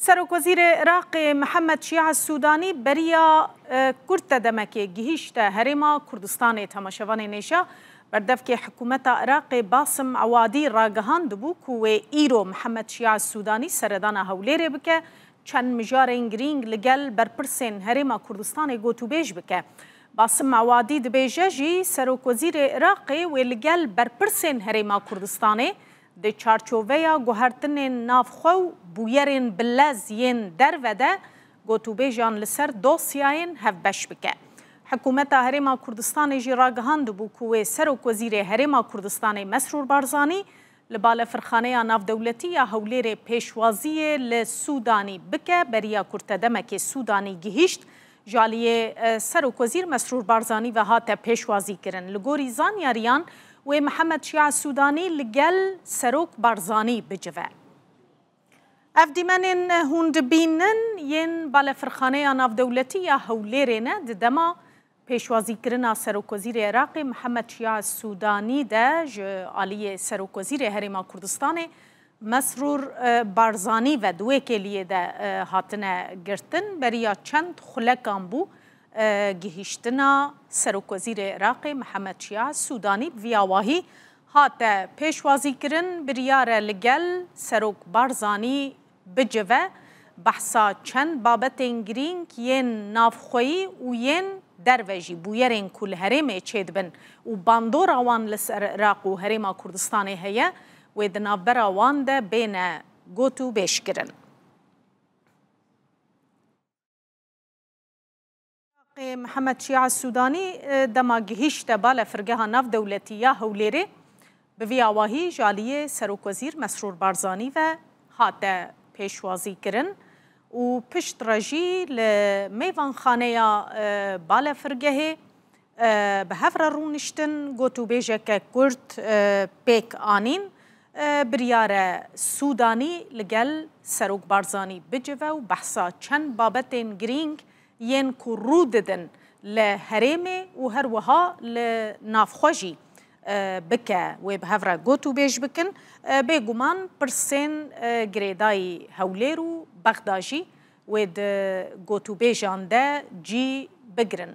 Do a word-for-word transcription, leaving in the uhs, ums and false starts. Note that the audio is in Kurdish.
Serokwezîrê Iraqê Mihemed Şia Sûdanî beriya, e, kurt de demekê gihîşte Herêma Kurdistanê. Temaşevanên hêja, berdevkê hikûmeta Iraqê Basim Ewadî ragihandibû ku wê îro Mihemed Şia Sûdanî seredana Hewlêrê bike, çend mijarên girîng li gel berpirsên Herêma Kurdistanê gotûbêj bike. Basim Ewadî dibêje jî Serokwezîrê Iraqê wê li gel berpirsên Herêma Kurdistanê di çarçoveya guhertinên navxwe û bûyerên bilez yên derve de gotûbêjan li ser dosyayên hevbeş bike. Hikûmeta Herêma Kurdistanê jî ragihandibû ku wê Serokwezîrê Herêma Kurdistanê Mesrûr Barzanî li Balefirxaneya Navdewletî ya Hewlêrê pêşwaziyê li Sûdanî bike. Beriya kurte demekê Sûdanî gihîşt. Ji aliyê, e, Serokwezîr Mesrûr Barzanî ve hate pêşwazî kirin. Li gorî zanyariyan, wê Mihemed Şia Sûdanî li gel Serok Barzanî bicive. Ev dîmenên hûn dibînin yên Balefirxaneya Navdewletî ya Hewlêrê ne. Di dema pêşwazîkirina Serokwezîrê Iraqê Mihemed Şia Sûdanî de ji aliyê Serokwezîrê Herêma Kurdistanê Mesrûr, e, Barzanî ve di wê kêliyê de, e, hatine girtin. Beriya çend xulekan bû, e, gihîştina Serokwezîrê Iraqê Mihemed Şia Sûdanî bi vî awahî hate pêşwazîkirin. Biryar e li gel Serok Barzanî bicive, behsa çend babetên girîng yên navxweyî û yên derve jî, bûyerên ku li herêmê çêdibin û bandora wan li ser Iraq û Herêma Kurdistanê heye, wê di navbera wan de bêne gotûbêjkirin. Iraqê Mihemed Şia Sûdanî, e, dema gihîşte Balefirgeha Navdewletî ya Hewlêrê, bi vî awahî ji aliyê Serokwezîr Mesrûr Barzanî ve hate pêşwazîkirin û piştre jî li mêvanxaneya, e, Balefirgehê, e, bi hev re rûniştin, gotûbêjeke kurt, e, pêk anîn. E, biryar e Sûdanî li gel Serok Barzanî bicive û behsa çend babetên girîng yên ku rû didin li herêmê û her wiha li navxwe jî, e, bike, wê bi hev re gotûbêj bikin. E, bêguman pirsên, e, girêdayî Hewlêr û Bexda jî wê di gotûbêjan de cî bigirin.